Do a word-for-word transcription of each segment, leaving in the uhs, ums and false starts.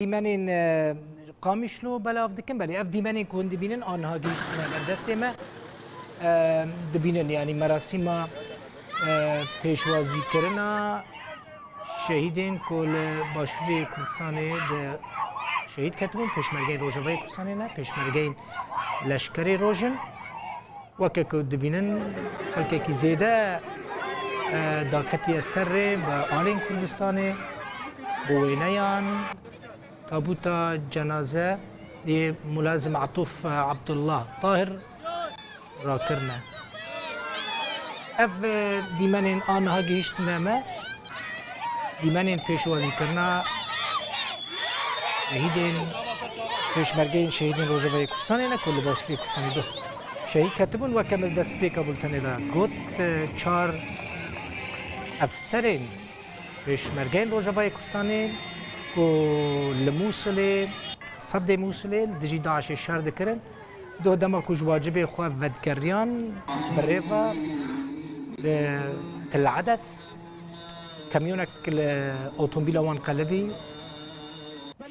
Dîmenên e, Qamişlo belav dikin. Belê, ev dîmenên ku hûn dibînin, aniha gihîştine ber destê me. E, dibînin, yanî merasîma e, pêşwazîkirina şehîdên ku li Başûrê Kurdistanê de şehîd ketibûn, pêşmergeyên Rojavayê Kurdistanê ne, pêşmergeyên leşkerê roj in. Weke ku dibînin, xelkekî zêde e, daketiye ser rê bi alên Kurdistanê, bi wêneyan. Tabûta cenaze yê Mulazim Atûf Abdullah Tahir rakirine. Ev e, dîmenên aniha gihîştine me, dîmenên pêşwazîkirina şehîdên, pêşmergeyên şehîdên Rojavayê Kurdistanê ne ku li Başûrê Kurdistanê do şehîd ketibûn. Weke min destpêka bultenê de got, e, çar efserên pêşmergeyên Rojavayê Kurdistanê ku li Mûsilê, sedê Mûsilê li dijî DAIŞê şer dikirin, doh dema ku ji wacibê xwe vedigeriyan, bi rê ve li Til Edes kamyonek li otomobîla wan qelibî,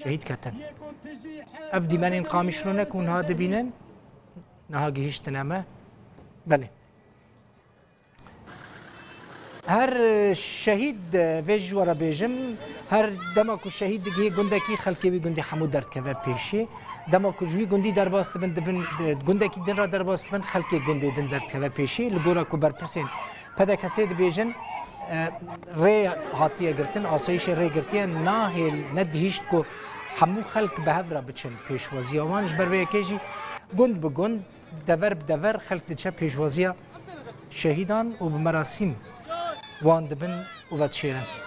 şehîd ketin. Ev dîmenên Qamişlo ne ku niha dibînin, niha gihîştine me. Belê. Her e, şehîd, e, vê ji we re bêjim, her dema ku şehîd digihê gundekî, xelkê wî gundî hemû derdikeve pêşî. Dema ku ji wî gundî derbas dibin, dibin, e, gundekî din re derbas dibin, xelkê gundê din derdikeve pêşî. Li gora ku berpirsên P D K S'ê dibêjin, e, rê hatiye girtin, asayîşê rê girtiye, nahêl, nedihîşt ku hemû xelk bi hev re biçin pêşwaziya wan. Ji ber vê yekê jî gund bi gund, dever bi dever xelk diçe pêşwaziya şehîdan û bi merasîm wan dibin û vedişêrin.